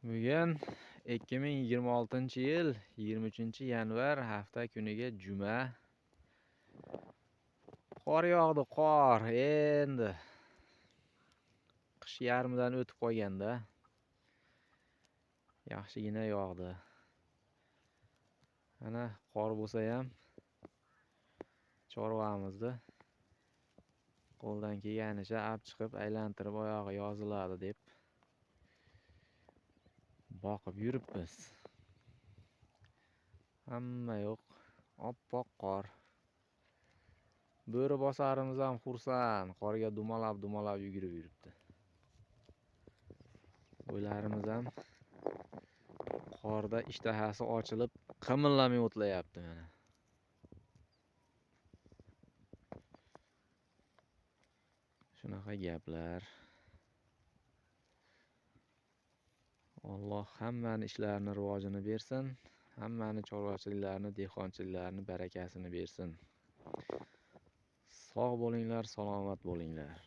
Bugun 2026-yil 23-yanvar, hafta kuniga juma. Qor yog'di, qor. Endi qish yarmidan o'tib qolganda yaxshigina yog'di. Ana qor bo'lsa ham chorvamizni qo'ldan kelganicha olib chiqib aylantirib oyog'i yoziladi deb boqib yuribmiz. Hamma yo'q, oppoq qor. Bo'ri bosarimiz ham xursand, qorga dumalab-dumalab yugurib yuribdi. Qo'ylarimiz ham qorda ishtahasi ochilib, qimillamay o'tlayapti mana. Shunaqa gaplar. Alloh hammani ishlarini rivojini bersin, hammani chorvachiliklarini, dehqonchiliklarini barakasini bersin. Sog' bo'linglar, salomat bo'linglar.